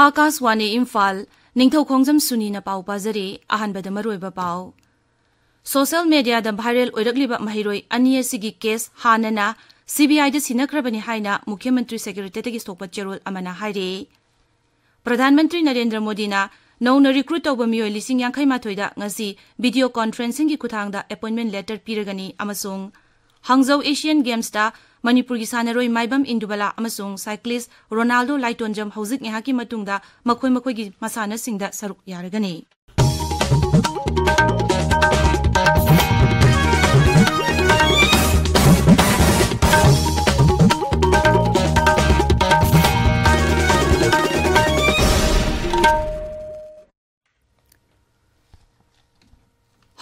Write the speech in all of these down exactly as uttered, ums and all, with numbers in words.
ꯑꯥꯀꯥꯁꯋꯥꯅꯤ ꯏꯝꯐꯥꯜ, ꯅꯤꯡꯊꯧ ꯈꯣꯡꯖꯝ ꯁꯨꯅꯤꯅ ꯄꯥꯎ ꯄꯥꯖꯔꯤ꯫ ꯑꯍꯥꯟꯕꯗ ꯃꯔꯨꯑꯣꯏꯕ ꯄꯥꯎ꯫ ꯁꯣꯁꯤꯌꯦꯜ ꯃꯦꯗꯤꯌꯥꯗ ꯚꯥꯏꯔꯦꯜ ꯑꯣꯏꯔꯛꯂꯤꯕ ꯃꯍꯩꯔꯣꯏ ꯑꯅꯤ ꯑꯁꯤꯒꯤ ꯀꯦꯁ ꯍꯥꯟꯅꯅ ꯁꯤꯕꯤꯑꯥꯏꯗ ꯁꯤꯟꯅꯈ꯭ꯔꯕꯅꯤ ꯍꯥꯏꯅ ꯃꯨꯈ꯭ꯌ ꯃꯟꯇ꯭ꯔꯤ ꯁꯦꯀ꯭ꯔꯦꯇꯔꯤꯌꯦꯠꯇꯒꯤ ꯊꯣꯛꯄ ꯆꯦꯔꯣꯜ ꯑꯃꯅ ꯍꯥꯏꯔꯤ꯫ ꯄ꯭ꯔꯙꯥꯟ ꯃꯟꯇ꯭ꯔꯤ ꯅꯔꯦꯟꯗ꯭ꯔ ꯃꯣꯗꯤꯅ ꯅꯧꯅ ꯔꯤꯀ꯭ꯔꯨꯠ ꯇꯧꯕ ꯃꯤꯑꯣꯏ ꯂꯤꯁꯤꯡ ꯌꯥꯡꯈꯩ ꯃꯥꯊꯣꯏꯗ ꯉꯁꯤ ꯚꯤꯗꯤꯑꯣ ꯀꯣꯟꯐ꯭ꯔꯦꯟꯁꯤꯡꯒꯤ ꯈꯨꯠꯊꯥꯡꯗ ꯑꯦꯄꯣꯏꯟꯃꯦꯟ ꯂꯦꯇꯔ ꯄꯤꯔꯒꯅꯤ ꯑꯃꯁꯨꯡ ꯍꯥꯡꯖꯧ ꯑꯦꯁꯤꯌꯥꯟ ꯒꯦꯝꯁꯇ ꯃꯅꯤꯄꯨꯔꯒꯤ ꯁꯥꯟꯅꯔꯣꯏ ꯃꯥꯏꯕꯝ ꯏꯟꯗꯨꯕꯂꯥ ꯑꯃꯁꯨꯡ ꯁꯥꯏꯀ꯭ꯂꯤꯁ ꯔꯣꯅꯥꯜꯗꯣ ꯂꯥꯏꯇꯣꯟꯖꯝ ꯍꯧꯖꯤꯛ ꯉꯥꯏꯍꯥꯛꯀꯤ ꯃꯇꯨꯡꯗ ꯃꯈꯣꯏ ꯃꯈꯣꯏꯒꯤ ꯃꯁꯥꯟꯅꯁꯤꯡꯗ ꯁꯔꯨꯛ ꯌꯥꯔꯒꯅꯤ꯫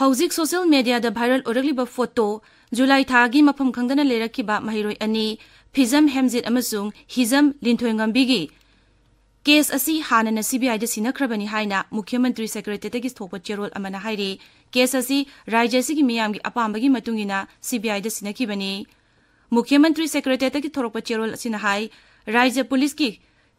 ꯍꯧꯖꯤꯛ ꯁꯣꯁꯤꯌꯦꯜ ꯃꯦꯗꯤꯌꯥꯗ ꯚꯥꯏꯔꯦꯜ ꯑꯣꯏꯔꯛꯂꯤꯕ ꯐꯣꯇꯣ, ꯖꯨꯂꯥꯏ ꯊꯥꯒꯤ ꯃꯐꯝ ꯈꯪꯗꯅ ꯂꯩꯔꯛꯈꯤꯕ ꯃꯍꯩꯔꯣꯏ ꯑꯅꯤ, ꯐꯤꯖꯝ ꯍꯦꯝꯖꯤꯠ ꯑꯃꯁꯨꯡ ꯍꯤꯖꯝ ꯂꯤꯟꯊꯣꯏꯉꯝꯕꯤꯒꯤ ꯀꯦꯁ ꯑꯁꯤ ꯍꯥꯟꯅꯅ ꯁꯤꯕꯤꯑꯥꯏꯗ ꯁꯤꯟꯅꯈ꯭ꯔꯕꯅꯤ ꯍꯥꯏꯅ ꯃꯨꯈ꯭ꯌ ꯃꯟꯇ꯭ꯔꯤ ꯁꯦꯀ꯭ꯔꯦꯇꯔꯤꯌꯦꯠꯇꯒꯤ ꯊꯣꯛꯄ ꯆꯦꯔꯣꯜ ꯑꯃꯅ ꯍꯥꯏꯔꯤ꯫ ꯀꯦꯁ ꯑꯁꯤ ꯔꯥꯖ꯭ꯌ ꯑꯁꯤꯒꯤ ꯃꯤꯌꯥꯝꯒꯤ ꯑꯄꯥꯝꯕꯒꯤ ꯃꯇꯨꯡ ꯏꯟꯅ ꯁꯤꯕꯤꯑꯥꯏꯗ ꯁꯤꯟꯅꯈꯤꯕꯅꯤ꯫ ꯃꯨꯈ꯭ꯌ ꯃꯟꯇ꯭ꯔꯤ ꯁꯦꯀ꯭ꯔꯦꯇꯔꯤꯌꯦꯠꯇꯒꯤ ꯊꯣꯔꯛꯄ ꯆꯦꯔꯣꯜ ꯑꯁꯤꯅ ꯍꯥꯏ, ꯔꯥꯖ꯭ꯌ ꯄꯨꯂꯤꯁꯀꯤ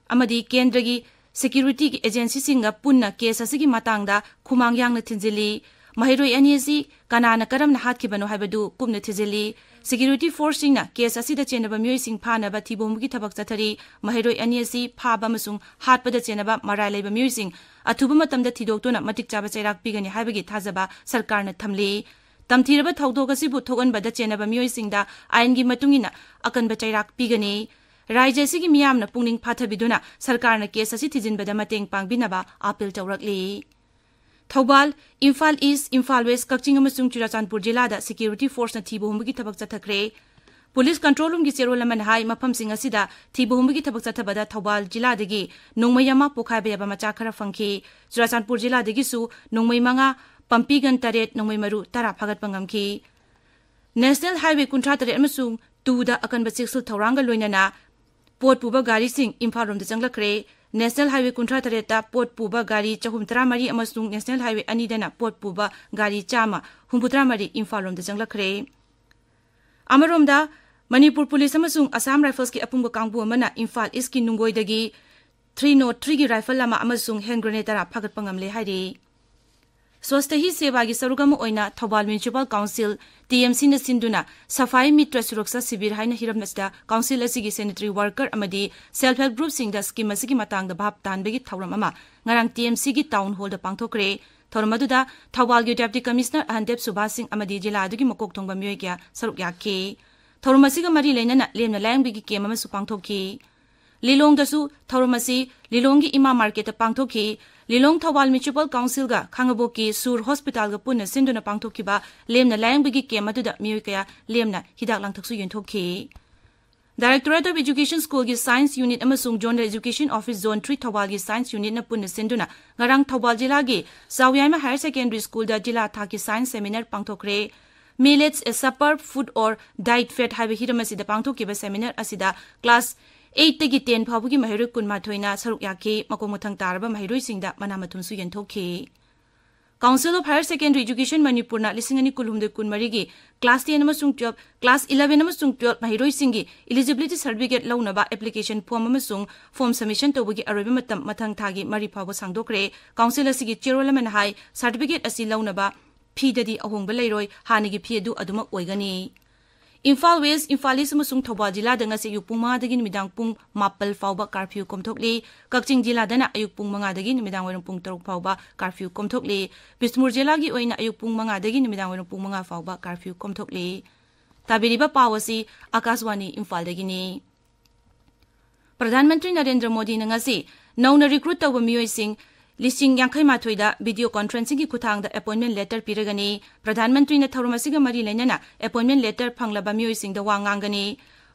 ꯑꯃꯗꯤ ꯀꯦꯟꯗ꯭ꯔꯒꯤ ꯁꯦꯀ꯭ꯌꯨꯔꯤꯇꯤꯒꯤ ꯑꯦꯖꯦꯟꯁꯤꯁꯤꯡꯒ ꯄꯨꯟꯅ ꯀꯦꯁ ꯑꯁꯤꯒꯤ ꯃꯇꯥꯡꯗ ꯈꯨꯃꯥꯡ ꯌꯥꯡꯅ ꯊꯤꯟꯖꯤꯜꯂꯤ꯫ ꯃꯍꯩꯔꯣꯏ ꯑꯅꯤ ꯑꯁꯤ ꯀꯅꯥꯅ ꯀꯔꯝꯅ ꯍꯥꯠꯈꯤꯕꯅꯣ ꯍꯥꯏꯕꯗꯨ ꯀꯨꯞꯅ ꯊꯤꯖꯤꯜꯂꯤ꯫ ꯁꯦꯀ꯭ꯌꯨꯔꯤꯇꯤ ꯐꯣꯔꯁꯁꯤꯡꯅ ꯀꯦꯁ ꯑꯁꯤꯗ ꯆꯦꯟꯅꯕ ꯃꯤꯑꯣꯏꯁꯤꯡ ꯐꯥꯅꯕ ꯊꯤꯕ ꯍꯨꯝꯕꯒꯤ ꯊꯕꯛ ꯆꯠꯊꯔꯤ꯫ ꯃꯍꯩꯔꯣꯏ ꯑꯅꯤ ꯑꯁꯤ ꯐꯥꯕ ꯑꯃꯁꯨꯡ ꯍꯥꯠꯄꯗ ꯆꯦꯟꯅꯕ ꯃꯔꯥꯜ ꯂꯩꯕ ꯃꯤꯑꯣꯏꯁꯤꯡ ꯑꯊꯨꯕ ꯃꯇꯝꯗ ꯊꯤꯗꯣꯛꯇꯨꯅ ꯃꯇꯤꯛ ꯆꯥꯕ ꯆꯩꯔꯥꯛ ꯄꯤꯒꯅꯤ ꯍꯥꯏꯕꯒꯤ ꯊꯥꯖꯕ ꯁꯔꯀꯥꯔꯅ ꯊꯝꯂꯤ꯫ ꯇꯝꯊꯤꯔꯕ ꯊꯧꯗꯣꯛ ꯑꯁꯤꯕꯨ ꯊꯣꯛꯍꯟꯕꯗ ꯆꯦꯟꯅꯕ ꯃꯤꯑꯣꯏꯁꯤꯡꯗ ꯑꯥꯏꯟꯒꯤ ꯃꯇꯨꯡ ꯏꯟꯅ ꯑꯀꯟꯕ ꯆꯩꯔꯥꯛ ꯄꯤꯒꯅꯤ꯫ ꯔꯥꯖ꯭ꯌ ꯑꯁꯤꯒꯤ ꯃꯤꯌꯥꯝꯅ ꯄꯨꯛꯅꯤꯡ ꯐꯥꯊꯕꯤꯗꯨꯅ ꯁꯔꯀꯥꯔꯅ ꯀꯦꯁ ꯑꯁꯤ ꯊꯤꯖꯤꯟꯕꯗ ꯃꯇꯦꯡ ꯄꯥꯡꯕꯤꯅꯕ ꯑꯥꯄꯤꯜ ꯇꯧꯔꯛꯂꯤ꯫ ꯊꯧꯕꯥꯜ, ꯏꯝꯐꯥꯜ ꯏꯁ꯭ꯠ, ꯏꯝꯐꯥꯜ ꯋꯦꯁ꯭ꯠ, ꯀꯛꯆꯤꯡ ꯑꯃꯁꯨꯡ ꯆꯨꯔꯥꯆꯥꯟꯄꯨꯔ ꯖꯤꯂꯥꯗ ꯁꯦꯀ꯭ꯌꯨꯔꯤꯇꯤ ꯐꯣꯔꯁꯅ ꯊꯤꯕ ꯍꯨꯝꯕꯒꯤ ꯊꯕꯛ ꯆꯠꯊꯈ꯭ꯔꯦ꯫ ꯄꯨꯂꯤꯁ ꯀꯟꯇ꯭ꯔꯣꯜ ꯔꯨꯝꯒꯤ ꯆꯦꯔꯣꯜ ꯑꯃꯅ ꯍꯥꯏ, ꯃꯐꯝꯁꯤꯡ ꯑꯁꯤꯗ ꯊꯤꯕ ꯍꯨꯝꯕꯒꯤ ꯊꯕꯛ ꯆꯠꯊꯕꯗ ꯊꯧꯕꯥꯜ ꯖꯤꯂꯥꯗꯒꯤ ꯅꯣꯡꯃꯩ ꯑꯃ ꯄꯣꯈꯥꯏꯕ ꯌꯥꯕ ꯃꯆꯥꯛ ꯈꯔ ꯐꯪꯈꯤ꯫ ꯆꯨꯔꯥꯆꯥꯟꯄꯨꯔ ꯖꯤꯂꯥꯗꯒꯤꯁꯨ ꯅꯣꯡꯃꯩ ꯃꯉꯥ, ꯄꯝꯄꯤ ꯒꯟ ꯇꯔꯦꯠ, ꯅꯣꯡꯃꯩ ꯃꯔꯨ ꯇꯔꯥ ꯐꯥꯒꯠꯄ ꯉꯝꯈꯤ꯫ ꯅꯦꯁꯅꯦꯜ ꯍꯥꯏꯋꯦ ꯀꯨꯟꯊ꯭ꯔꯥ ꯇꯔꯦꯠ ꯑꯃꯁꯨꯡ ꯇꯨꯗ ꯑꯀꯟꯕ ꯆꯦꯛꯁꯤꯜ ꯊꯧꯔꯥꯡꯒ ꯂꯣꯏꯅꯅ ꯄꯣꯠ ꯄꯨꯕ ꯒꯥꯔꯤꯁꯤꯡ ꯏꯝꯐꯥꯜ ꯔꯣꯝꯗ ꯆꯪꯂꯛꯈ꯭ꯔꯦ꯫ ꯅꯦꯁꯅꯦꯜ ꯍꯥꯏꯋꯦ ꯀꯨꯟꯊ꯭ꯔꯥ ꯇꯔꯦꯠꯇ ꯄꯣꯠ ꯄꯨꯕ ꯒꯥꯔꯤ ꯆꯍꯨꯝ ꯇꯔꯥ ꯃꯔꯤ ꯑꯃꯁꯨꯡ ꯅꯦꯁꯅꯦꯜ ꯍꯥꯏꯋꯦ ꯑꯅꯤꯗꯅ ꯄꯣꯠ ꯄꯨꯕ ꯒꯥꯔꯤ ꯆꯥꯝꯃ ꯍꯨꯝꯐꯨꯇꯔꯥ ꯃꯔꯤ ꯏꯝꯐꯥꯜ ꯔꯣꯝꯗ ꯆꯪꯂꯛꯈ꯭ꯔꯦ꯫ ꯑꯃꯔꯣꯝꯗ, ꯃꯅꯤꯄꯨꯔ ꯄꯨꯂꯤꯁ ꯑꯃꯁꯨꯡ ꯑꯁꯥꯝ ꯔꯥꯏꯐꯜꯁꯀꯤ ꯑꯄꯨꯟꯕ ꯀꯥꯡꯕꯨ ꯑꯃꯅ ꯏꯝꯐꯥꯜ ꯏꯁ꯭ꯠꯀꯤ ꯅꯨꯡꯒꯣꯏꯗꯒꯤ ꯊ꯭ꯔꯤ ꯅꯣꯠ ꯊ꯭ꯔꯤꯒꯤ ꯔꯥꯏꯐꯜ ꯑꯃ ꯑꯃꯁꯨꯡ ꯍꯦꯟ ꯒ꯭ꯔꯦꯅꯦꯗ ꯇꯔꯥ ꯐꯥꯒꯠꯄ ꯉꯝꯂꯦ ꯍꯥꯏꯔꯤ꯫ ꯁ꯭ꯋꯁꯊ ꯍꯤ ꯁꯦꯕꯥꯒꯤ ꯁꯔꯨꯛ ꯑꯃ ꯑꯣꯏꯅ Thoubal municipal council, T M ꯁꯤꯅ ꯁꯤꯟꯗꯨꯅ ꯁꯐꯥꯏ ꯃꯤꯇ꯭ꯔ ꯁꯨꯔꯛꯁꯥ ꯁꯤꯕꯤꯔ ꯍꯥꯏꯅ ꯍꯤꯔꯝ ꯑꯁꯤꯗ ꯀꯥꯎꯟꯁꯤꯜ ꯑꯁꯤꯒꯤ ꯁꯦꯅꯤꯇꯔꯤ ꯋꯥꯔꯀꯔ ꯑꯃꯗꯤ ꯁꯦꯜꯐ ꯍꯦꯜꯞ ꯒ꯭ꯔꯨꯞꯁꯤꯡꯗ ꯁ꯭ꯀꯤꯝ ꯑꯁꯤꯒꯤ ꯃꯇꯥꯡꯗ ꯚꯥꯞ ꯇꯥꯍꯟꯕꯒꯤ ꯊꯧꯔꯝ ꯑꯃ ꯉꯔꯥꯡ ꯇꯤ ꯑꯦꯝ ꯁꯤꯒꯤ ꯇꯥꯎꯟ ꯍꯣꯜꯗ ꯄꯥꯡꯊꯣꯛꯈ꯭ꯔꯦ꯫ ꯊꯧꯔꯝ ꯑꯗꯨꯗ ꯊꯧꯕꯥꯜꯒꯤ ꯗꯦꯄ꯭ꯌꯨꯇꯤ ꯀꯃꯤꯁꯅꯔ ꯑꯍꯟꯗꯦꯕ ꯁꯨꯚꯥꯁ ꯁꯤꯡ ꯑꯃꯗꯤ ꯖꯤꯂꯥ ꯑꯗꯨꯒꯤ ꯃꯀꯣꯛ ꯊꯣꯡꯕ ꯃꯤꯑꯣꯏ ꯀꯌꯥ ꯁꯔꯨꯛ ꯌꯥꯈꯤ꯫ ꯊꯧꯔꯝ ꯑꯁꯤꯒ ꯃꯔꯤ ꯂꯩꯅꯅ ꯂꯦꯝꯅ ꯂꯥꯌꯦꯡꯕꯒꯤ ꯀꯦꯝ ꯑꯃꯁꯨ ꯄꯥꯡꯊꯣꯛꯈꯤ꯫ ꯂꯤꯂꯣꯡꯗꯁꯨ ꯊꯧꯔꯝ ꯑꯁꯤ ꯂꯤꯂꯣꯡꯒꯤ ꯏꯃꯥ ꯃꯥꯔꯀꯦꯠꯇ ꯄꯥꯡꯊꯣꯛꯈꯤ꯫ ꯂꯤꯂꯣꯡ ꯊꯧꯕꯥꯜ ꯃ꯭ꯌꯨꯅꯤꯁꯤꯄꯥꯜ ꯀꯥꯎꯟꯁꯤꯜꯒ ꯈꯥꯉꯕꯣꯛꯀꯤ ꯁꯨꯔ ꯍꯣꯁꯄꯤꯇꯥꯜꯒ ꯄꯨꯟꯅ ꯁꯤꯟꯗꯨꯅ ꯄꯥꯡꯊꯣꯛꯈꯤꯕ ꯂꯦꯝꯅ ꯂꯥꯌꯦꯡꯕꯒꯤ ꯀꯦꯝ ꯑꯗꯨꯗ ꯃꯤꯑꯣꯏ ꯀꯌꯥ ꯂꯦꯝꯅ ꯍꯤꯗꯥꯛ ꯂꯥꯡꯊꯛꯁꯨ ꯌꯦꯟꯊꯣꯛꯈꯤ꯫ Directorate of Education School ꯒꯤ Science Unit ꯑꯃꯁꯨꯡ Zonal Education Office Zone three ꯊꯧꯕꯥꯜꯒꯤ Science Unit ꯅ ꯄꯨꯟꯅ ꯁꯤꯟꯗꯨꯅ ꯉꯔꯥꯡ ꯊꯧꯕꯥꯜ ꯖꯤꯂꯥꯒꯤ ꯆꯥꯎꯌꯥꯏꯃ Higher Secondary School ꯗ ꯖꯤꯂꯥ ꯊꯥꯛꯀꯤ science seminar ꯄꯥꯡꯊꯣꯛꯈ꯭ꯔꯦ꯫ Millets, a superfood or diet fad ꯍꯥꯏꯕ ꯍꯤꯔꯝ ꯑꯁꯤꯗ ꯄꯥꯡꯊꯣꯛꯈꯤꯕ seminar ꯑꯁꯤꯗ class eight ꯇꯒꯤ ten ꯐꯥꯎꯕꯒꯤ ꯃꯍꯩꯔꯣꯏ ꯀꯨꯟꯃꯥꯊꯣꯏꯅ ꯁꯔꯨꯛ ꯌꯥꯈꯤ꯫ ꯃꯈꯣꯡ ꯃꯊꯪ ꯇꯥꯔꯕ ꯃꯍꯩꯔꯣꯏꯁꯤꯡꯗ ꯃꯅꯥ ꯃꯊꯨꯝꯁꯨ ꯌꯦꯟꯊꯣꯛꯈꯤ꯫ Council of Higher Secondary Education ꯃꯅꯤꯄꯨꯔꯅ ꯂꯤꯁꯤꯡ ꯑꯅꯤ ꯀꯨꯟꯍꯨꯝꯗꯣꯏ ꯀꯨꯟꯃꯔꯤꯒꯤ class ten ꯑꯃꯁꯨꯡ twelve, class eleven ꯑꯃꯁꯨꯡ twelve ꯃꯍꯩꯔꯣꯏꯁꯤꯡꯒꯤ eligibility certificate ꯂꯧꯅꯕ application form ꯑꯃꯁꯨꯡ form submission ꯇꯧꯕꯒꯤ ꯑꯔꯣꯏꯕ ꯃꯇꯝ ꯃꯊꯪ ꯊꯥꯒꯤ ꯃꯔꯤ ꯐꯥꯎꯕ ꯁꯥꯡꯗꯣꯛꯈ꯭ꯔꯦ꯫ Council ꯑꯁꯤꯒꯤ ꯆꯦꯔꯣꯜ ꯑꯃꯅ ꯍꯥꯏ, certificate ꯑꯁꯤ ꯂꯧꯅꯕ feeꯗꯗꯤ ꯑꯍꯣꯡꯕ ꯂꯩꯔꯣꯏ, ꯍꯥꯟꯅꯒꯤ fee ꯑꯗꯨ ꯑꯗꯨꯃꯛ ꯑꯣꯏꯒꯅꯤ꯫ ꯏꯝꯐꯥꯜ ꯋꯦꯁ, ꯏꯝꯐꯥꯜ ꯏꯁ ꯑꯃꯁꯨꯡ ꯊꯧꯕꯥꯜ ꯖꯤꯂꯥꯗ ꯉꯁꯤ ꯑꯌꯨꯛ ꯄꯨꯡ ꯃꯉꯥꯗꯒꯤ ꯅꯨꯃꯤꯗꯥꯡ ꯄꯨꯡ ꯃꯥꯄꯜ ꯐꯥꯎꯕ curfew ꯀꯣꯝꯊꯣꯛꯂꯤ꯫ ꯀꯛꯆꯤꯡ ꯖꯤꯂꯥꯗꯅ ꯑꯌꯨꯛ ꯄꯨꯡ ꯃꯉꯥꯗꯒꯤ ꯅꯨꯃꯤꯗꯥꯡ ꯋꯥꯏꯔꯝ ꯄꯨꯡ ꯇꯔꯨꯛ ꯐꯥꯎꯕ curfew ꯀꯣꯝꯊꯣꯛꯂꯤ꯫ ꯕꯤꯁꯅꯨꯄꯨꯔ ꯖꯤꯂꯥꯒꯤ ꯑꯣꯏꯅ ꯑꯌꯨꯛ ꯄꯨꯡ ꯃꯉꯥꯗꯒꯤ ꯅꯨꯃꯤꯗꯥꯡ ꯋꯥꯏꯔꯝ ꯄꯨꯡ ꯃꯉꯥ ꯐꯥꯎꯕ curfew ꯀꯣꯝꯊꯣꯛꯂꯤ꯫ ꯇꯥꯕꯤꯔꯤꯕ ꯄꯥꯎ ꯑꯁꯤ ꯑꯀꯥꯁꯋꯥꯅꯤ ꯏꯝꯐꯥꯜꯗꯒꯤꯅꯤ꯫ ꯄ꯭ꯔꯙꯥꯟ ꯃꯟꯇ꯭ꯔꯤ ꯅꯔꯦꯟꯗ꯭ꯔ ꯃꯣꯗꯤꯅ ꯉꯁꯤ ꯅꯧꯅ recruit ꯇꯧꯕ ꯃꯤꯑꯣꯏꯁꯤꯡ ꯂꯤꯁꯤꯡ ꯌꯥꯡꯈꯩ ꯃꯥꯊꯣꯏꯗ video conferencingꯒꯤ ꯈꯨꯠꯊꯥꯡꯗ appointment letter ꯄꯤꯔꯒꯅꯤ꯫ ꯄ꯭ꯔꯙꯥꯟ ꯃꯟꯇ꯭ꯔꯤꯅ ꯊꯧꯔꯝ ꯑꯁꯤꯒ ꯃꯔꯤ ꯂꯩꯅꯅ appointment letter ꯐꯪꯂꯕ ꯃꯤꯑꯣꯏꯁꯤꯡꯗ ꯋꯥ ꯉꯥꯡꯒꯅꯤ꯫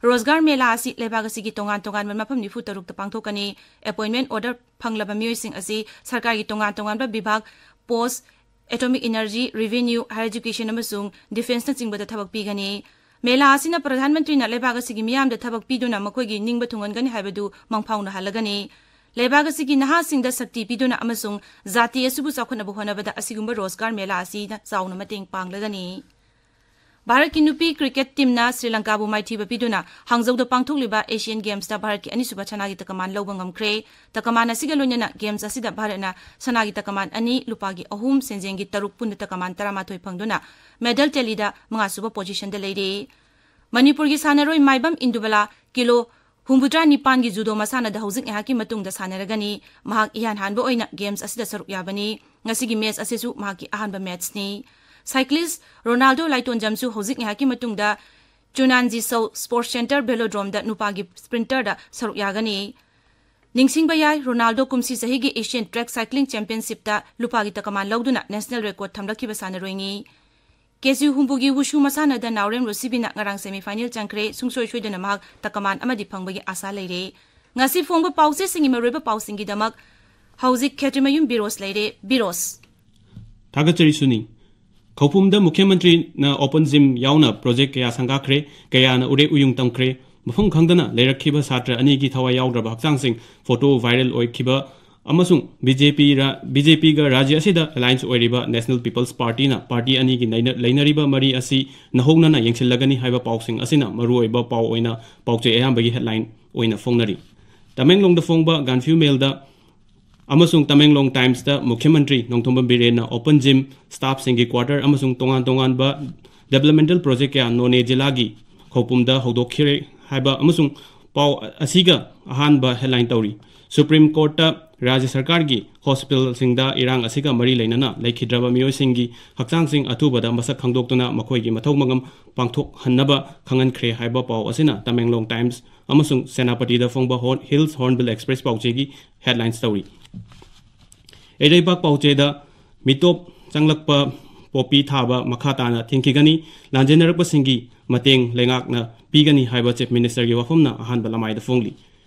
ꯔꯣꯖꯒꯥꯔ ꯃꯦꯂꯥ ꯑꯁꯤ ꯂꯩꯕꯥꯛ ꯑꯁꯤꯒꯤ ꯇꯣꯉꯥꯟ ꯇꯣꯉꯥꯟꯕ ꯃꯐꯝ ꯅꯤꯐꯨ ꯇꯔꯨꯛꯇ ꯄꯥꯡꯊꯣꯛꯀꯅꯤ꯫ Appointment order ꯐꯪꯂꯕ ꯃꯤꯑꯣꯏꯁꯤꯡ ꯑꯁꯤ ꯁꯔꯀꯥꯔꯒꯤ ꯇꯣꯉꯥꯟ ꯇꯣꯉꯥꯟꯕ ꯕꯤꯚꯥꯒ, post, atomic energy, revenue, higher education ꯑꯃꯁꯨꯡ defenceꯅꯆꯤꯡꯕꯗ ꯊꯕꯛ ꯄꯤꯒꯅꯤ꯫ ꯃꯦꯂꯥ ꯑꯁꯤꯅ ꯄ꯭ꯔꯙꯥꯟ ꯃꯟꯇ꯭ꯔꯤꯅ ꯂꯩꯕꯥꯛ ꯑꯁꯤꯒꯤ ꯃꯤꯌꯥꯝꯗ ꯊꯕꯛ ꯄꯤꯗꯨꯅ ꯃꯈꯣꯏꯒꯤ ꯅꯤꯡꯕ ꯊꯨꯡꯍꯟꯒꯅꯤ ꯍꯥꯏꯕꯗꯨ ꯃꯪꯐꯥꯎꯅꯍꯜꯂꯒꯅꯤ꯫ ꯂꯩꯕꯥꯛ ꯑꯁꯤꯒꯤ ꯅꯍꯥꯁꯤꯡꯗ ꯁꯛꯇꯤ ꯄꯤꯗꯨꯅ ꯑꯃꯁꯨꯡ ꯖꯥꯇꯤ ꯑꯁꯤꯕꯨ ꯆꯥꯎꯈꯠꯅꯕ ꯍꯣꯠꯅꯕꯗ ꯑꯁꯤꯒꯨꯝꯕ ꯔꯣꯖꯒꯥꯔ ꯃꯦꯂꯥ ꯑꯁꯤꯅ ꯆꯥꯎꯅ ꯃꯇꯦꯡ ꯄꯥꯡꯂꯒꯅꯤ꯫ ꯚꯥꯔꯠꯀꯤ ꯅꯨꯄꯤ ꯀ꯭ꯔꯤꯀꯦꯠ ꯇꯤꯝꯅ ꯁ꯭ꯔꯤ ꯂꯪꯀꯥꯕꯨ ꯃꯥꯏꯊꯤꯕ ꯄꯤꯗꯨꯅ ꯍꯥꯡꯖꯧꯗ ꯄꯥꯡꯊꯣꯛꯂꯤꯕ ꯑꯦꯁꯤꯌꯥꯟ ꯒꯦꯝꯁꯇ ꯚꯥꯔꯠꯀꯤ ꯑꯅꯤꯁꯨꯕ ꯁꯅꯥꯒꯤ ꯇꯀꯃꯥꯟ ꯂꯧꯕ ꯉꯝꯈ꯭ꯔꯦ꯫ ꯇꯀꯃꯥꯟ ꯑꯁꯤꯒ ꯂꯣꯏꯅꯅ ꯒꯦꯝꯁ ꯑꯁꯤꯗ ꯚꯥꯔꯠꯅ ꯁꯅꯥꯒꯤ ꯇꯀꯃꯥꯟ ꯑꯅꯤ, ꯂꯨꯄꯥꯒꯤ ꯑꯍꯨꯝ, ꯁꯦꯟꯖꯦꯡꯒꯤ ꯇꯔꯨꯛ, ꯄꯨꯟꯅ ꯇꯀꯃꯥꯟ ꯇꯔꯥꯃꯥꯊꯣꯏ ꯐꯪꯗꯨꯅ ꯃꯦꯗꯜ ꯇꯦꯂꯤꯗ ꯃꯉꯥꯁꯨꯕ ꯄꯣꯖꯤꯁꯟꯗ ꯂꯩꯔꯦ꯫ ꯃꯅꯤꯄꯨꯔꯒꯤ ꯁꯥꯟꯅꯔꯣꯏ ꯃꯥꯏꯕꯝ ꯏꯟꯗꯨꯕꯂꯥ ꯀꯤꯂꯣ ꯍꯨꯝꯐꯨꯇꯔꯥ ꯅꯤꯄꯥꯟꯒꯤ ꯖꯨꯗꯣ ꯃꯁꯥꯟꯅꯗ ꯍꯧꯖꯤꯛ ꯉꯥꯏꯍꯥꯛꯀꯤ ꯃꯇꯨꯡꯗ ꯁꯥꯟꯅꯔꯒꯅꯤ꯫ ꯃꯍꯥꯛ ꯏꯍꯥꯟ ꯍꯥꯟꯕ ꯑꯣꯏꯅ ꯒꯦꯝꯁ ꯑꯁꯤꯗ ꯁꯔꯨꯛ ꯌꯥꯕꯅꯤ꯫ ꯉꯁꯤꯒꯤ ꯃꯦꯆ ꯑꯁꯤꯁꯨ ꯃꯍꯥꯛꯀꯤ ꯑꯍꯥꯟꯕ ꯃꯦꯆꯅꯤ꯫ ꯁꯥꯏꯀ꯭ꯂꯤꯁ ꯔꯣꯅꯥꯜꯗꯣ ꯂꯥꯏꯇꯣꯟꯖꯝꯁꯨ ꯍꯧꯖꯤꯛ ꯉꯥꯏꯍꯥꯛꯀꯤ ꯃꯇꯨꯡꯗ ꯆꯨꯅꯥꯟꯖꯤꯁꯧ ꯁ꯭ꯄꯣꯔꯠꯁ ꯁꯦꯟꯇꯔ ꯚꯦꯂꯣꯗ꯭ꯔꯣꯝꯗ ꯅꯨꯄꯥꯒꯤ ꯁ꯭ꯄ꯭ꯔꯤꯟꯇꯔꯗ ꯁꯔꯨꯛ ꯌꯥꯒꯅꯤ꯫ ꯅꯤꯡꯁꯤꯡꯕ ꯌꯥꯏ, ꯔꯣꯅꯥꯜꯗꯣ ꯀꯨꯝꯁꯤ ꯆꯍꯤꯒꯤ ꯑꯦꯁꯤꯌꯥꯟ ꯇ꯭ꯔꯦꯛ ꯁꯥꯏꯀ꯭ꯂꯤꯡ ꯆꯦꯝꯄꯤꯌꯟꯁꯤꯞꯇ ꯂꯨꯄꯥꯒꯤ ꯇꯀꯃꯥꯟ ꯂꯧꯗꯨꯅ ꯅꯦꯁꯅꯦꯜ ꯔꯦꯀꯣꯔꯗ ꯊꯝꯂꯛꯈꯤꯕ ꯁꯥꯟꯅꯔꯣꯏꯅꯤ꯫ ꯀꯦꯖꯤ ꯍꯨꯝꯐꯨꯒꯤ ꯋꯨꯁꯨ ꯃꯁꯥꯟꯅꯗ ꯅꯥꯎꯔꯦꯝ ꯔꯣꯁꯤꯕꯤꯅ ꯉꯔꯥꯡ ꯁꯦꯃꯤꯐꯥꯏꯅꯦꯜ ꯆꯪꯈ꯭ꯔꯦ꯫ ꯁꯨꯡꯁꯣꯏ ꯁꯣꯏꯗꯅ ꯃꯍꯥꯛ ꯇꯀꯃꯥꯟ ꯑꯃꯗꯤ ꯐꯪꯕꯒꯤ ꯑꯥꯁꯥ ꯂꯩꯔꯦ꯫ ꯉꯁꯤ ꯐꯣꯡꯕ ꯄꯥꯎꯆꯦꯁꯤꯡꯒꯤ ꯃꯔꯨꯑꯣꯏꯕ ꯄꯥꯎꯁꯤꯡꯒꯤꯗꯃꯛ ꯍꯧꯖꯤꯛ ꯈꯦꯇ꯭ꯔꯤꯃꯌꯨꯝ ꯕꯤꯔꯣꯁ ꯂꯩꯔꯦ꯫ ꯕꯤꯔꯣꯁ꯫ ꯊꯥꯒꯠꯆꯔꯤ ꯁꯨꯅꯤ꯫ ꯈꯧꯄꯨꯝꯗ ꯃꯨꯈ꯭ꯌ ꯃꯟꯇ꯭ꯔꯤꯅ ꯑꯣꯄꯟ ꯖꯤꯝ ꯌꯥꯎꯅ ꯄ꯭ꯔꯣꯖꯦꯛ ꯀꯌꯥ ꯁꯪꯒꯥꯈ꯭ꯔꯦ, ꯀꯌꯥꯅ ꯎꯔꯦꯛ ꯎꯌꯨꯡ ꯇꯝꯈ꯭ꯔꯦ꯫ ꯃꯐꯝ ꯈꯪꯗꯅ ꯂꯩꯔꯛꯈꯤꯕ ꯁꯥꯇ꯭ꯔ ꯑꯅꯤꯒꯤ ꯊꯋꯥꯏ ꯌꯥꯎꯗ꯭ꯔꯕ ꯍꯛꯆꯥꯡꯁꯤꯡ ꯐꯣꯇꯣ ꯚꯥꯏꯔꯦꯜ ꯑꯣꯏꯈꯤꯕ ꯑꯃꯁꯨꯡ ꯕꯤ ꯖꯦ ꯄꯤ ꯔ-, ꯕꯤ ꯖꯦ ꯄꯤꯒ ꯔꯥꯖ꯭ꯌ ꯑꯁꯤꯗ ꯑꯦꯂꯥꯏꯟꯁ ꯑꯣꯏꯔꯤꯕ ꯅꯦꯁꯅꯦꯜ ꯄꯤꯄꯜꯁ ꯄꯥꯔꯇꯤꯅ ꯄꯥꯔꯇꯤ ꯑꯅꯤꯒꯤ ꯅꯩꯅ-, ꯂꯩꯅꯔꯤꯕ ꯃꯔꯤ ꯑꯁꯤ ꯅꯧꯍꯧꯅꯅ ꯌꯦꯡꯁꯤꯜꯂꯒꯅꯤ ꯍꯥꯏꯕ ꯄꯥꯎꯁꯤꯡ ꯑꯁꯤꯅ ꯃꯔꯨꯑꯣꯏꯕ ꯄꯥꯎ ꯑꯣꯏꯅ ꯄꯥꯎꯆꯦ ꯑꯌꯥꯝꯕꯒꯤ ꯍꯦꯗꯂꯥꯏꯟ ꯑꯣꯏꯅ ꯐꯣꯡꯅꯔꯤ꯫ ꯇꯃꯦꯡꯂꯣꯡꯗ ꯐꯣꯡꯕ ꯒꯥꯟꯐ꯭ꯌꯨ ꯃꯦꯜꯗ ꯑꯃꯁꯨꯡ ꯇꯃꯦꯡꯂꯣꯡ ꯇꯥꯏꯝꯁꯇ ꯃꯨꯈ꯭ꯌ ꯃꯟꯇ꯭ꯔꯤ ꯅꯣꯡꯊꯣꯝꯕꯝ ꯕꯤꯔꯦꯟꯅ ꯑꯣꯄꯟ ꯖꯤꯝ, ꯁ꯭ꯇꯥꯐꯁꯤꯡꯒꯤ ꯀ꯭ꯋꯥꯔꯇꯔ ꯑꯃꯁꯨꯡ ꯇꯣꯉꯥꯟ ꯇꯣꯉꯥꯟꯕ ꯗꯦꯕꯂꯞꯃꯦꯟꯇꯦꯜ ꯄ꯭ꯔꯣꯖꯦꯛ ꯀꯌꯥ ꯅꯣꯅꯦ ꯖꯤꯂꯥꯒꯤ ꯈꯧꯄꯨꯝꯗ ꯍꯧꯗꯣꯛꯈꯤꯔꯦ ꯍꯥꯏꯕ ꯑꯃꯁꯨꯡ ꯄꯥꯎ ꯑꯁꯤꯒ ꯑꯍꯥꯟꯕ ꯍꯦꯗꯂꯥꯏꯟ ꯇꯧꯔꯤ꯫ ꯁꯨꯄ꯭ꯔꯤꯝ ꯀꯣꯔꯠꯇ ꯔꯥꯖ꯭ꯌ ꯁꯔꯀꯥꯔꯒꯤ ꯍꯣꯁꯄꯤꯇꯥꯜꯁꯤꯡꯗ ꯏꯔꯥꯡ ꯑꯁꯤꯒ ꯃꯔꯤ ꯂꯩꯅꯅ ꯂꯩꯈꯤꯗ꯭ꯔꯕ ꯃꯤꯑꯣꯏꯁꯤꯡꯒꯤ ꯍꯛꯆꯥꯡꯁꯤꯡ ꯑꯊꯨꯕꯗ ꯃꯁꯛ ꯈꯪꯗꯣꯛꯇꯨꯅ ꯃꯈꯣꯏꯒꯤ ꯃꯊꯧ ꯃꯉꯝ ꯄꯥꯡꯊꯣꯛꯍꯟꯅꯕ ꯈꯪꯍꯟꯈ꯭ꯔꯦ ꯍꯥꯏꯕ ꯄꯥꯎ ꯑꯁꯤꯅ ꯇꯃꯦꯡꯂꯣꯡ ꯇꯥꯏꯝꯁ ꯑꯃꯁꯨꯡ ꯁꯦꯅꯥꯄꯇꯤꯗ ꯐꯣꯡꯕ ꯍꯣꯔ-, ꯍꯤꯜꯁ ꯍꯣꯔꯟꯕꯤꯜ ꯑꯦꯛꯁꯄ꯭ꯔꯦꯁ ꯄꯥꯎꯆꯦꯒꯤ ꯍꯦꯗꯂꯥꯏꯟꯁ ꯇꯧꯔꯤ꯫ ꯏꯔꯩꯕꯥꯛ ꯄꯥꯎꯆꯦꯗ ꯃꯤꯇꯣꯞ ꯆꯪꯂꯛꯄ ꯄꯣꯄꯤ ꯊꯥꯕ ꯃꯈꯥ ꯇꯥꯅ ꯊꯤꯡꯈꯤꯒꯅꯤ꯫ ꯂꯥꯟꯖꯦꯟꯅꯔꯛꯄꯁꯤꯡꯒꯤ ꯃꯇꯦꯡ ꯂꯩꯉꯥꯛꯅ ꯄꯤꯒꯅꯤ ꯍꯥꯏꯕ ꯆꯤꯐ ꯃꯤꯅꯤꯁꯇꯔꯒꯤ ꯋꯥꯐꯝꯅ ꯑꯍꯥꯟꯕ ꯂꯃꯥꯏꯗ ꯐꯣꯡꯂꯤ꯫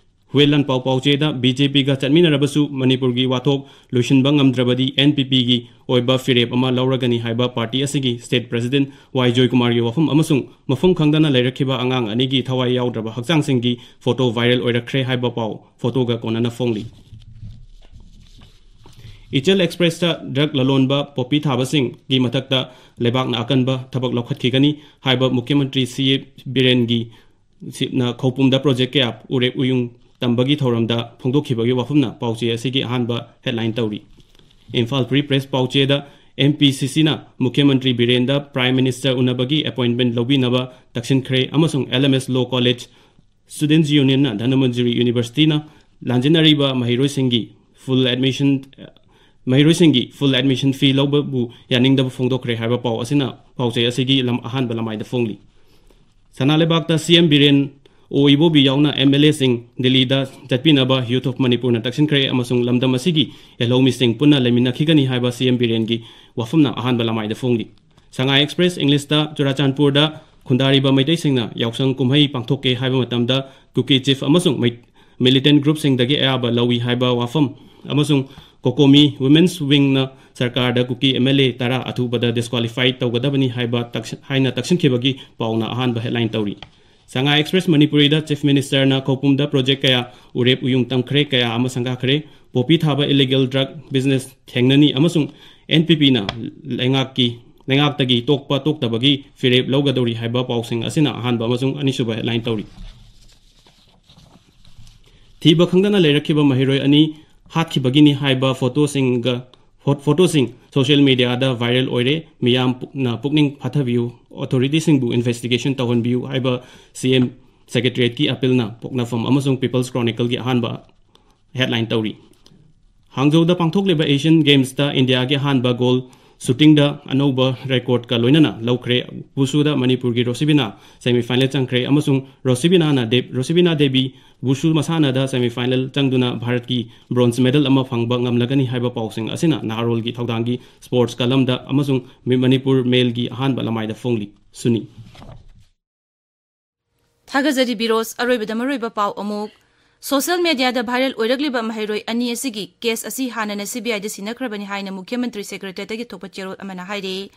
ꯍꯨꯌꯦꯟ ꯂꯥꯟꯄꯥꯎ ꯄꯥꯎꯆꯦꯗ ꯕꯤ ꯖꯦ ꯄꯤꯒ ꯆꯠꯃꯤꯟꯅꯔꯕꯁꯨ ꯃꯅꯤꯄꯨꯔꯒꯤ ꯋꯥꯊꯣꯛ ꯂꯣꯏꯁꯤꯟꯕ ꯉꯝꯗ꯭ꯔꯕꯗꯤ ꯑꯦꯟ ꯄꯤ ꯄꯤꯒꯤ ꯑꯣꯏꯕ ꯐꯤꯔꯦꯞ ꯑꯃ ꯂꯧꯔꯒꯅꯤ ꯍꯥꯏꯕ ꯄꯥꯔꯇꯤ ꯑꯁꯤꯒꯤ ꯁ꯭ꯇꯦꯠ ꯄ꯭ꯔꯦꯁꯤꯗꯦꯟꯠ ꯋꯥꯏ ꯖꯣꯏꯀꯨꯃꯥꯔꯒꯤ ꯋꯥꯐꯝ ꯑꯃꯁꯨꯡ ꯃꯐꯝ ꯈꯪꯗꯅ ꯂꯩꯔꯛꯈꯤꯕ ꯑꯉꯥꯡ ꯑꯅꯤꯒꯤ ꯊꯋꯥꯏ ꯌꯥꯎꯗ꯭ꯔꯕ ꯍꯛꯆꯥꯡꯁꯤꯡꯒꯤ ꯐꯣꯇꯣ ꯚꯥꯏꯔꯦꯜ ꯑꯣꯏꯔꯛꯈ꯭ꯔꯦ ꯍꯥꯏꯕ ꯄꯥꯎ ꯐꯣꯇꯣꯒ ꯀꯣꯟꯅꯅ ꯐꯣꯡꯂꯤ꯫ ꯏꯆꯦꯜ ꯑꯦꯛꯁꯄ꯭ꯔꯦꯁꯇ ꯗ꯭ꯔꯒ ꯂꯂꯣꯟꯕ ꯄꯣꯄꯤ ꯊꯥꯕꯁꯤꯡꯒꯤ ꯃꯊꯛꯇ ꯂꯩꯕꯥꯛꯅ ꯑꯀꯟꯕ ꯊꯕꯛ ꯂꯧꯈꯠꯈꯤꯒꯅꯤ ꯍꯥꯏꯕ ꯃꯨꯈ꯭ꯌ ꯃꯟꯇ꯭ꯔꯤ ꯁꯤ ꯑꯦ ꯕꯤꯔꯦꯟꯒꯤ ꯁꯤꯞꯅ ꯈꯧꯄꯨꯝꯗ ꯄ꯭ꯔꯣꯖꯦꯛ ꯀꯌꯥ ꯎꯔꯦꯞ ꯎꯌꯨꯡ ꯇꯝꯕꯒꯤ ꯊꯧꯔꯝꯗ ꯐꯣꯡꯗꯣꯛꯈꯤꯕꯒꯤ ꯋꯥꯐꯝꯅ ꯄꯥꯎꯆꯦ ꯑꯁꯤꯒꯤ ꯑꯍꯥꯟꯕ ꯍꯦꯗꯂꯥꯏꯟ ꯇꯧꯔꯤ꯫ ꯏꯝꯐꯥꯜ ꯐ꯭ꯔꯤ ꯄ꯭ꯔꯦꯁ ꯄꯥꯎꯆꯦꯗ ꯑꯦꯝ ꯄꯤ ꯁꯤ ꯁꯤꯅ ꯃꯨꯈ꯭ꯌ ꯃꯟꯇ꯭ꯔꯤ ꯕꯤꯔꯦꯟꯗ ꯄ꯭ꯔꯥꯏꯝ ꯃꯤꯅꯤꯁꯇꯔ ꯎꯅꯕꯒꯤ ꯑꯦꯄꯣꯏꯟꯃꯦꯟ ꯂꯧꯕꯤꯅꯕ ꯇꯛꯁꯤꯟꯈ꯭ꯔꯦ ꯑꯃꯁꯨꯡ ꯑꯦꯜ ꯑꯦꯝ ꯑꯦꯁ ꯂꯣ ꯀꯣꯂꯦꯖ ꯁ꯭ꯇꯨꯗꯦꯟꯠꯁ ꯌꯨꯅꯤꯌꯟꯅ ꯙꯅꯃꯟꯖꯨꯔꯤ ꯌꯨꯅꯤꯚꯔꯁꯤꯇꯤꯅ ꯂꯥꯟꯖꯦꯟꯅꯔꯤꯕ ꯃꯍꯩꯔꯣꯏꯁꯤꯡꯒꯤ ꯐꯨꯜ ꯑꯦꯗꯃꯤꯁꯟ, ꯃꯍꯩꯔꯣꯏꯁꯤꯡꯒꯤ ꯐꯨꯜ ꯑꯦꯗꯃꯤꯁꯟ ꯐꯤ ꯂꯧꯕꯕꯨ ꯌꯥꯅꯤꯡꯗꯕ ꯐꯣꯡꯗꯣꯛꯈ꯭ꯔꯦ ꯍꯥꯏꯕ ꯄꯥꯎ ꯑꯁꯤꯅ ꯄꯥꯎꯆꯦ ꯑꯁꯤꯒꯤ ꯂꯝ ꯑꯍꯥꯟꯕ ꯂꯃꯥꯏꯗ ꯐꯣꯡꯂꯤ꯫ ꯁꯅꯥ ꯂꯩꯕꯥꯛꯇ ꯁꯤ ꯑꯦꯝ ꯕꯤꯔꯦꯟ, ꯑꯣ ꯏꯕꯣꯕꯤ ꯌꯥꯎꯅ ꯑꯦꯝ ꯑꯦꯜ ꯑꯦꯁꯤꯡ ꯗꯤꯜꯂꯤꯗ ꯆꯠꯄꯤꯅꯕ ꯌꯨꯊ ꯑꯣꯐ ꯃꯅꯤꯄꯨꯔꯅ ꯇꯛꯁꯤꯟꯈ꯭ꯔꯦ ꯑꯃꯁꯨꯡ ꯂꯝꯗꯝ ꯑꯁꯤꯒꯤ ꯌꯦꯜꯍꯧꯃꯤꯁꯤꯡ ꯄꯨꯟꯅ ꯂꯩꯃꯤꯟꯅꯈꯤꯒꯅꯤ ꯍꯥꯏꯕ ꯁꯤ ꯑꯦꯝ ꯕꯤꯔꯦꯟꯒꯤ ꯋꯥꯐꯝꯅ ꯑꯍꯥꯟꯕ ꯂꯃꯥꯏꯗ ꯐꯣꯡꯂꯤ꯫ ꯁꯉꯥꯏ ꯑꯦꯛꯁꯄ꯭ꯔꯦꯁ, ꯏꯪꯂꯤꯁꯇ ꯆꯨꯔꯥꯆꯥꯟꯄꯨꯔꯗ ꯈꯨꯟꯗꯥꯔꯤꯕ ꯃꯩꯇꯩꯁꯤꯡꯅ ꯌꯥꯎꯁꯪ ꯀꯨꯝꯍꯩ ꯄꯥꯡꯊꯣꯛꯀꯦ ꯍꯥꯏꯕ ꯃꯇꯝꯗ ꯀꯨꯀꯤ ꯆꯤꯐ ꯑꯃꯁꯨꯡ ꯃꯩ-, ꯃꯤꯂꯤꯇꯦꯟ ꯒ꯭ꯔꯨꯞꯁꯤꯡꯗꯒꯤ ꯑꯌꯥꯕ ꯂꯧꯏ ꯍꯥꯏꯕ ꯋꯥꯐꯝ ꯑꯃꯁꯨꯡ ꯀꯣꯀꯣꯃꯤ ꯋꯨꯃꯦꯟꯁ ꯋꯤꯡꯅ ꯁꯔꯀꯥꯔꯗ ꯀꯨꯀꯤ ꯑꯦꯝ ꯑꯦꯜ ꯑꯦ ꯇꯔꯥ ꯑꯊꯨꯕꯗ ꯗꯤꯁꯀ꯭ꯋꯥꯂꯤꯐꯥꯏ ꯇꯧꯒꯗꯕꯅꯤ ꯍꯥꯏꯕ ꯇꯛꯁ-, ꯍꯥꯏꯅ ꯇꯛꯁꯤꯟꯈꯤꯕꯒꯤ ꯄꯥꯎꯅ ꯑꯍꯥꯟꯕ ꯍꯦꯗꯂꯥꯏꯟ ꯇꯧꯔꯤ꯫ ꯁꯉꯥꯏ ꯑꯦꯛꯁꯄ꯭ꯔꯦꯁ ꯃꯅꯤꯄꯨꯔꯤꯗ ꯆꯤꯐ ꯃꯤꯅꯤꯁꯇꯔꯅ ꯈꯧꯄꯨꯝꯗ ꯄ꯭ꯔꯣꯖꯦꯛ ꯀꯌꯥ ꯎꯔꯦꯞ ꯎꯌꯨꯡ ꯇꯝꯈ꯭ꯔꯦ, ꯀꯌꯥ ꯑꯃ ꯁꯪꯒꯥꯈ꯭ꯔꯦ, ꯄꯣꯄꯤ ꯊꯥꯕ ꯏꯂꯤꯒꯦꯜ ꯗ꯭ꯔꯒ ꯕꯤꯖꯤꯅꯦꯁ ꯊꯦꯡꯅꯅꯤ ꯑꯃꯁꯨꯡ ꯑꯦꯟ ꯄꯤ ꯄꯤꯅ ꯂꯩꯉꯥꯛꯀꯤ, ꯂꯩꯉꯥꯛꯇꯒꯤ ꯇꯣꯛꯄ ꯇꯣꯛꯇꯕꯒꯤ ꯐꯤꯔꯦꯞ ꯂꯧꯒꯗꯧꯔꯤ ꯍꯥꯏꯕ ꯄꯥꯎꯁꯤꯡ ꯑꯁꯤꯅ ꯑꯍꯥꯟꯕ ꯑꯃꯁꯨꯡ ꯑꯅꯤꯁꯨꯕ ꯍꯦꯗꯂꯥꯏꯟ ꯇꯧꯔꯤ꯫ ꯊꯤꯕ ꯈꯪꯗꯅ ꯂꯩꯔꯛꯈꯤꯕ ꯃꯍꯩꯔꯣꯏ ꯑꯅꯤ ꯍꯥꯠꯈꯤꯕꯒꯤꯅꯤ ꯍꯥꯏꯕ ꯐꯣꯇꯣꯁꯤꯡꯒ, ꯐꯣ-, ꯐꯣꯇꯣꯁꯤꯡ ꯁꯣꯁꯤꯌꯦꯜ ꯃꯤꯗꯤꯌꯥꯗ ꯚꯥꯏꯔꯦꯜ ꯑꯣꯏꯔꯦ꯫ ꯃꯤꯌꯥꯝꯅ ꯄꯨꯛꯅꯤꯡ ꯐꯥꯊꯕꯤꯌꯨ, ꯑꯣꯊꯣꯔꯤꯇꯤꯁꯤꯡꯕꯨ ꯏꯟꯚꯦꯁꯇꯤꯒꯦꯁꯟ ꯇꯧꯍꯟꯕꯤꯌꯨ ꯍꯥꯏꯕ ꯁꯤ ꯑꯦꯝ ꯁꯦꯀ꯭ꯔꯦꯇꯔꯤꯌꯦꯠꯀꯤ ꯑꯄꯤꯜꯅ ꯄꯣꯛꯅꯐꯝ ꯑꯃꯁꯨꯡ ꯄꯤꯄꯜꯁ ꯀ꯭ꯔꯣꯅꯤꯀꯜꯒꯤ ꯑꯍꯥꯟꯕ ꯍꯦꯗꯂꯥꯏꯟ ꯇꯧꯔꯤ꯫ ꯍꯥꯡꯖꯧꯗ ꯄꯥꯡꯊꯣꯛꯂꯤꯕ ꯑꯦꯁꯤꯌꯟ ꯒꯦꯝꯁꯇ ꯏꯟꯗꯤꯌꯥꯒꯤ ꯑꯍꯥꯟꯕ ꯒꯣꯜ ꯁꯨꯇꯤꯡꯗ ꯑꯅꯧꯕ ꯔꯦꯀꯣꯔꯗꯀ ꯂꯣꯏꯅꯅ ꯂꯧꯈ꯭ꯔꯦ꯫ ꯋꯨꯁꯨꯗ ꯃꯅꯤꯄꯨꯔꯒꯤ ꯔꯣꯁꯤꯕꯤꯅꯥ ꯁꯦꯃꯤꯐꯥꯏꯅꯦꯜ ꯆꯪꯈ꯭ꯔꯦ ꯑꯃꯁꯨꯡ ꯔꯣꯁꯤꯕꯤꯅꯥꯅ ꯗꯦꯕ-, ꯔꯣꯁꯤꯕꯤꯅꯥ ꯗꯦꯕꯤ ꯋꯨꯁꯨ ꯃꯁꯥꯟꯅꯗ ꯁꯦꯃꯤꯐꯥꯏꯅꯦꯜ ꯆꯪꯗꯨꯅ ꯚꯥꯔꯠꯀꯤ ꯕ꯭ꯔꯣꯟꯖ ꯃꯦꯗꯜ ꯑꯃ ꯐꯪꯕ ꯉꯝꯂꯒꯅꯤ ꯍꯥꯏꯕ ꯄꯥꯎꯁꯤꯡ ꯑꯁꯤꯅ ꯅꯍꯥꯔꯣꯜꯒꯤ ꯊꯧꯗꯥꯡꯒꯤ ꯁ꯭ꯄꯣꯔꯠꯁꯀ ꯂꯝꯗ ꯑꯃꯁꯨꯡ ꯃꯤ-, ꯃꯅꯤꯄꯨꯔ ꯃꯦꯜꯒꯤ ꯑꯍꯥꯟꯕ ꯂꯃꯥꯏꯗ ꯐꯣꯡꯂꯤ꯫ ꯁꯨꯅꯤ꯫ ꯊꯥꯒꯠꯆꯔꯤ ꯕꯤꯔꯣꯖ꯫ ꯑꯔꯣꯏꯕꯗ ꯃꯔꯨꯑꯣꯏꯕ ꯄꯥꯎ ꯑꯃꯨꯛ꯫ ꯁꯣꯁꯤꯌꯦꯜ ꯃꯦꯗꯤꯌꯥꯗ ꯚꯥꯏꯔꯦꯜ ꯑꯣꯏꯔꯛꯂꯤꯕ ꯃꯍꯩꯔꯣꯏ ꯑꯅꯤ ꯑꯁꯤꯒꯤ ꯀꯦꯁ ꯑꯁꯤ ꯍꯥꯟꯅꯅ ꯁꯤ ꯕꯤ ꯑꯥꯏꯗ ꯁꯤꯟꯅꯈ꯭ꯔꯕꯅꯤ ꯍꯥꯏꯅ ꯃꯨꯈ꯭ꯌ ꯃꯟꯇ꯭ꯔꯤ ꯁꯦꯀ꯭ꯔꯦꯇꯔꯤꯌꯦꯠꯇꯒꯤ ꯊꯣꯛꯄ ꯆꯦꯔꯣꯜ ꯑꯃꯅ ꯍꯥꯏꯔꯤ꯫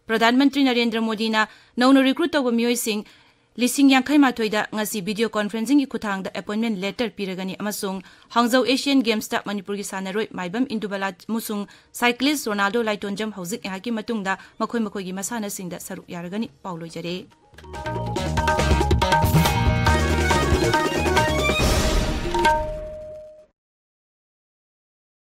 ꯄ꯭ꯔꯙꯥꯟ ꯃꯟꯇ꯭ꯔꯤ ꯅꯔꯦꯟꯗ꯭ꯔ ꯃꯣꯗꯤꯅ ꯅꯧꯅ ꯔꯤꯀ꯭ꯔꯨꯠ ꯇꯧꯕ ꯃꯤꯑꯣꯏꯁꯤꯡ ꯂꯤꯁꯤꯡ ꯌꯥꯡꯈꯩ ꯃꯥꯊꯣꯏꯗ ꯉꯁꯤ video conferencingꯒꯤ ꯈꯨꯠꯊꯥꯡꯗ appointment letter ꯄꯤꯔꯒꯅꯤ ꯑꯃꯁꯨꯡ ꯍꯥꯡꯖꯧ Asian Gamesꯇ ꯃꯅꯤꯄꯨꯔꯒꯤ ꯁꯥꯟꯅꯔꯣꯏ ꯃꯥꯏꯕꯝ ꯏꯟꯗꯨꯕꯂꯥ ꯑꯃꯁꯨꯡ cyclist ꯔꯣꯅꯥꯜꯗꯣ ꯂꯥꯏꯇꯣꯟꯖꯝ ꯍꯧꯖꯤꯛ ꯉꯥꯏꯍꯥꯛꯀꯤ ꯃꯇꯨꯡꯗ ꯃꯈꯣꯏ ꯃꯈꯣꯏꯒꯤ ꯃꯁꯥꯟꯅꯁꯤꯡꯗ ꯁꯔꯨꯛ ꯌꯥꯔꯒꯅꯤ꯫ ꯄꯥꯎ ꯂꯣꯏꯖꯔꯦ꯫